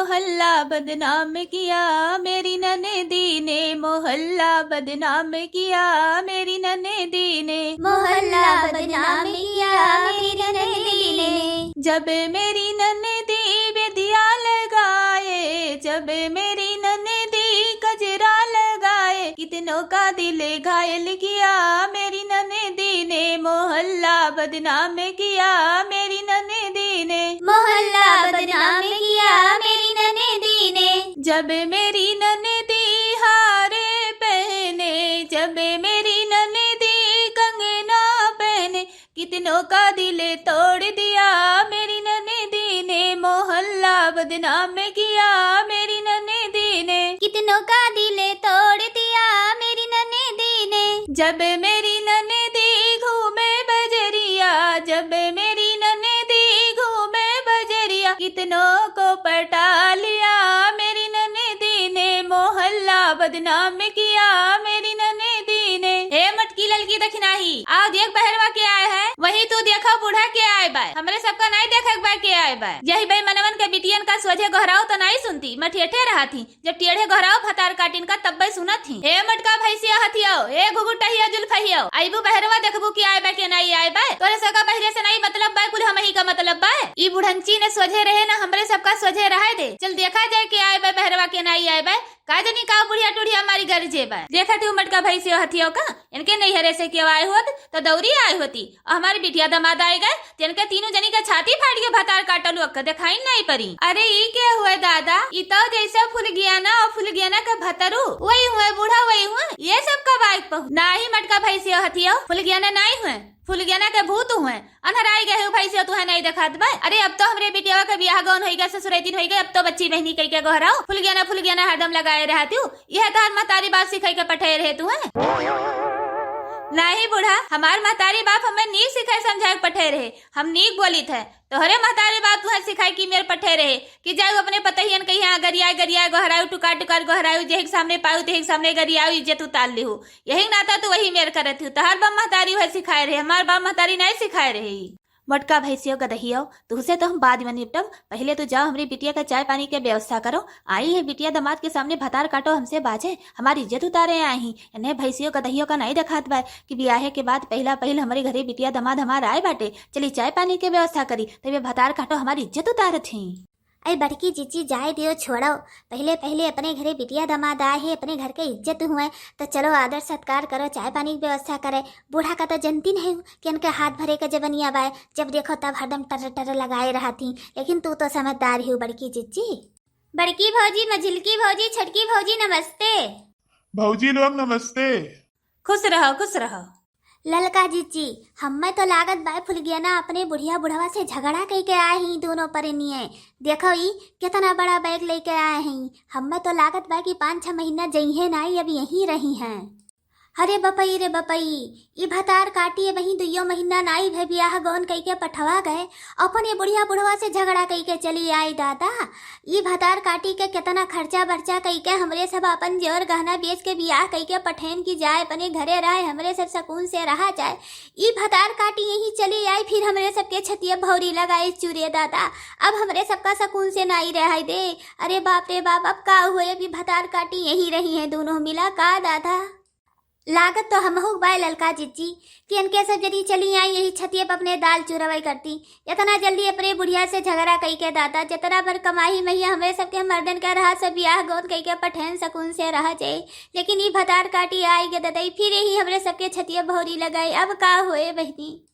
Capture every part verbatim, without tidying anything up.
मोहल्ला बदनाम किया मेरी ननदी ने, मोहल्ला बदनाम किया मेरी ननदी ने, मोहल्ला बदनाम किया मेरी ननदी ने। जब मेरी ननदी बेदिया लगाए, जब मेरी ननदी गजरा लगाए, कितनों का दिल घायल किया मेरी ननदी ने, मोहल्ला बदनाम किया मेरी ननदी ने, मोहल्ला बदनाम किया मेरी ननदी ने। जब मेरी ननदी हारे पहने, जब मेरी ननदी कंगना पहने, कितनों का दिल तोड़ दिया मेरी ननदी ने, मोहल्ला बदनाम किया मेरी ननदी ने, कितनों का दिल तोड़ दिया मेरी ननदी ने। जब मेरी ननदी घूमे बजरिया, जब मेरी ननदी घूमे बजरिया, कितनों को पटा लिया मेरी ननदी ने, मोहल्ला बदनाम किया मेरी ननदी ने। हे मटकी ललकी दखिनाही, आओ देख बहरवा के आए हैं, वही तू देखा बूढ़ा के आए बा, हमरे सबका नाई देखे बा के आए बा। यही बेमनवन के बिटियन का सोझे गोहराओ तो नाई सुनती, मठियठे रहत ही। जब टेढ़े गोहराओ भतार काटिन का तब्बे सुनत ही। हे मटका भैंसिया हथियाओ, हे घुघुटहिया जुल्फहियाओ, अइबू बहरवा देखबू कि आए बा के नाई आए बा। तोरे सबका बहरे से नाई मतलब बा, कुल हमही का मतलब बा। ई बुढ़ंची ने सोझे रहे ना हमरे सबका सोझे रहे दे। चल देखा जाए के आए बा बहरवा के नाई आए बा। का जनी का बुढ़िया टुढ़िया मारी गरजे बा। देखत ही उ मटका भैंसियो हथियाओ का, इनके नैहरे से केव आए होत तो दौरी आए होती। और हमारी बिटिया दमाद आए गए, तेनके तीनों जनी के छाती फाड़ के भतार काटलू, अक्का देखाइन नाई परी। अरे ई के हुए दादा, ई तो जैसे फुलगियाना और फुलगियाना के भतरू, वही हुए बूढ़ा, वही हुए। ये सब कब आए पहुँ-, नाही मटका भैंसियो हथियो, फुलगियाना नाई हुए, फुलगियाना के भूत हुए। अनहराई गए हो भैंसियो, तुहे नाई देखात बा। अरे अब तो हमरे बिटियावा के बियाह गौन होई गए, ससुरैतिन होई गए, अब तो बच्ची बहनी कई के गोहराओ, फुलगियाना फुलगियाना हरदम लगाए रहती हूँ। यह तोहार महतारी बाप सिखाई के पठे रहे तुहे। नाही बूढ़ा, हमार महतारी बाप हमें नीक सिखाए समझाए के पठे रहे, हम नीक बोलित है। तोहरे महतारी बाप तुहे सिखाए कि मेर पठे रहे कि जाऊ अपने पतहियन के यहाँ गरियाए गरियाए गोहराऊ, टुकार टुकार गोहराऊ, जेही के सामने पाऊ तेही के सामने गरियाऊ, इज्जत उतार लिहू। यही नाता तू वही मेर करत हू। तोहार बाप महतारी उहे सिखाए रहे, हमार बाप महतारी नाई सिखाए रहे। मोटका भैंसियो गदहियो, तुहसे तो हम बाद में निपटब, पहिले तू जाओ हमरी बिटिया का चाय पानी के व्यवस्था करो। आई है बिटिया दमाद के सामने भतार काटो हमसे बाजे, हमारी इज्जत उतारे आई ही। इन्हें भैंसियो गदहियो का नाई देखात बा कि बियाहे के बाद पहिला पहिल हमरे घरे बिटिया दमाद हमार आए बाटे। चली चाय पानी के व्यवस्था करी, तबे भतार काटो हमारी इज्जत उतारत ही। अरे बड़की जिज्जी जाए दियो, छोड़ो, पहिले पहिले अपने घरे बिटिया दमाद आए है, अपने घर के इज्जत हुए, तो चलो आदर सत्कार करो, चाय पानी की व्यवस्था करे। बूढ़ा का तो जनती नहीं हूँ कि इनके हाथ भरे के जबनिया बाय, जब देखो तब हरदम टर टर लगाए रहती, लेकिन तू तो समझदार ही बड़की जिज्जी। बड़की भौजी, मझिलकी भौजी, छोटकी भौजी, नमस्ते। भौजी लोग नमस्ते। खुश रहो, खुश रहो। ललका जिज्जी, हम्मे तो लागत बा फुलगियाना अपने बुढ़िया बुढ़वा से झगड़ा कई के आए ही दोनों परनिये। देखो ई कितना बड़ा बैग लेके आए ही। हम्मे तो लागत बा कि पाँच छह महीना जइहे नाई, अब यहीं रही हैं। अरे बपई रे बपई, ई भतार काटी अबहीं दुइयो महीना नाई भे बियाह गौन कई के पठवा गए, अपने बुढ़िया बुढ़वा से झगड़ा कई के चली आई दादा। ई भतार काटी के केतना खर्चा बर्चा कई के हमरे सब अपन जेवर गहना बेच के बियाह कई के पठेन की जाए, अपने घरे रहे, हमरे सब सकून से रहा जाए। ई भतार काटी यहीं चली आई, फिर हमरे सबके छतिया भौरी लगाए चूरे दादा। अब हमरे सबका सकून से नाई रहाई दे। अरे बाप रे बाप, अब का हुए, अभी भतार काटी यहीं रही हैं दोनों मिला का दादा? लागत तो हमहू बाय ललका जिज्जी कि इनके सब जनी चली आई यही छतिया पर अपने दाल चूरवई करती। इतना जल्दी अपने बुढ़िया से झगड़ा कई के दादा, जितना भर कमाही मैया हमरे सबके मर्दन के रहा सब बियाह गौन कई के पठेन सकून से रह जाए, लेकिन ई भतार काटी आई के ददई फिर यही हमरे सबके छतिया भौरी लगाई। अब का होए बहिनी?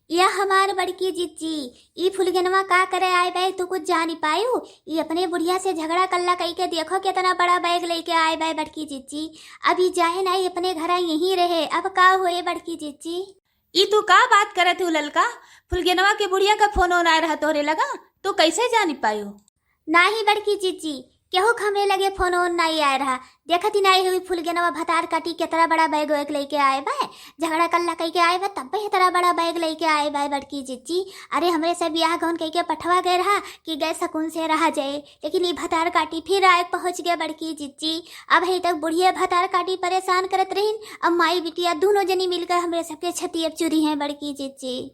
या हमार बड़की जिज्जी, ई फुलगेनवा का करे आए बे, तू कुछ जानी पायू? ई अपने बुढ़िया से झगड़ा कल्ला कई के देखो, केतना बड़ा बैग लेके आए बे बड़की जिज्जी। अब ई जाए नाई, अपने घरा यहीं रहे। अब का होए बड़की जिज्जी? ई तू का बात करत हू ललका? फुलगेनवा के बुढ़िया का फोन ओन आए रहा तोहरे लगा, तू कैसे जानी पायू? नाही बड़की जिज्जी, केहू के हमरे लगे फोन ओन नाई आए रहा। देखत ही नाई हुई फुलगेनवा भतार काटी केतना बड़ा बैग वैग लेके आए बा, झगड़ा कल्ला कई के आए बा, तब भी इतना बड़ा बैग लेके आए बा बड़की जिज्जी। अरे हमरे सब बियाह गौन कई के पठवा गए रहा कि गए सकून से रहा जाए, लेकिन ई भतार काटी फिर आए पहुँच गए बड़की जिज्जी। अब ही तक बुढ़िया भतार काटी परेशान करत रहीन, अब माई बिटिया दोनों जनी मिलकर हमरे सबके छतिया चूरी हैं बड़की जिज्जी।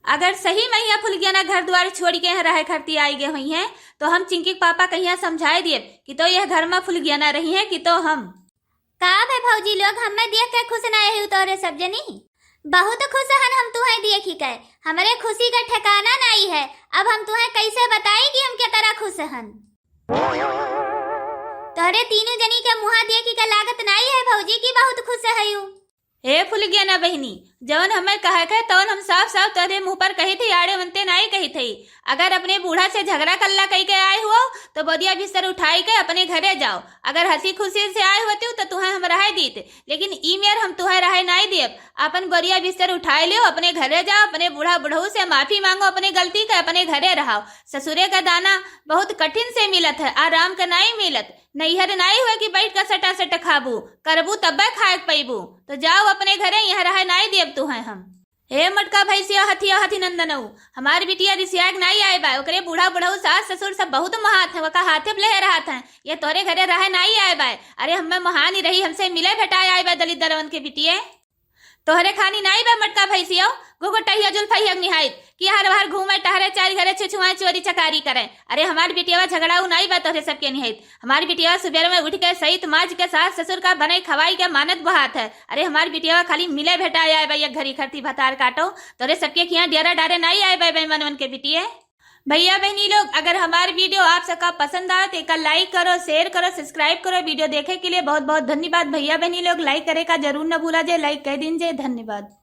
अगर सही में यहाँ फुलगियाना घर द्वार छोड़ि के यहाँ रहे खरती आइ गए हुई हैं, तो हम चिंकी के पापा कहिया समझाए दिए कि तो यह घर में फुलगियाना रही हैं कि तो हम। का बे भौजी लोग, हमें देख के खुश ना है तोरे सब जनी? बहुत खुश हन हम तुहें देखी के, हमरे खुशी का ठिकाना नाई है। अब हम तुहें कैसे बताई कि हम के तरह खुश हन। तोहरे तीनों जनी के मुँहा देखी के लागत नाई है भौजी की बहुत खुश है यू। हे फुलगियाना बहिनी, जवन हमें कहे के तवन हम साफ साफ तोहरे मुँह पर कही थी, आड़े मनते नाई कही थी। अगर अपने बूढ़ा से झगड़ा कल्ला कई के आए हुओ, तो बोरिया बिस्तर उठाई के अपने घरे जाओ। अगर हँसी खुशी से आए होती, तो तुहें हम रहे दीत, लेकिन ई मेर हम तुहें रहे नाई देब। अपन बोरिया बिस्तर उठाए लियो, अपने घरे जाओ, अपने बूढ़ा बुढ़ऊ से माफी मांगो, अपने गलती के अपने घरे रहो। ससुरे का दाना बहुत कठिन से मिलत है, आराम के नाई मिलत। नैहर नाई हुए कि बैठ के सटा सट खाबू, करबू तब्बे खाए के पैबू। तो जाओ अपने घरे, यहाँ रहे नाई देब तुहें हम। हे मोटका भैंसिया, हथिया हथी नंदनऊ, हमार बिटिया रिसियाग नाई आए बा, ओकरे बूढ़ा बुढ़ऊ सास ससुर सब बहुत मोहात हैं, ओका हाथे पे लेहे रहत हैं, ये तोरे घरे रहे नाई आए बा। अरे हमें मोहानी रही, हमसे मिले भेटाए आए बा दलित दलवन के बिटिये। तोहरे खानी नाई बा मोटका भैंसियो, गुगु टहिया जुल्फा ही अग्निहाइत, कि हर बाहर घूमे टहरे चार घरे छुछुआए चोरी चकारी करे। अरे हमार बिटियावा झगड़ाऊ नाई बा तोहरे सबके निहाइत। हमार बिटियावा सुबेर में उठ के सहित माज के सास ससुर का बनाई खवाई के मानत बहात है। अरे हमार बिटियावा खाली मिले भेटाए आए बा, एक घरी खरती भतार काटो। तोहरे सबके खिया डेरा डारे नाई आए बा बेईमानवन के बिटिये। भैया बहनी लोग, अगर हमार video आप सबका पसंद आवे तो एका like करो, share करो, subscribe करो। Video देखे के लिए बहुत बहुत धन्यवाद। भैया बहनी लोग, like करे का जरूर न भूला जाए, like कर दीजिए। धन्यवाद।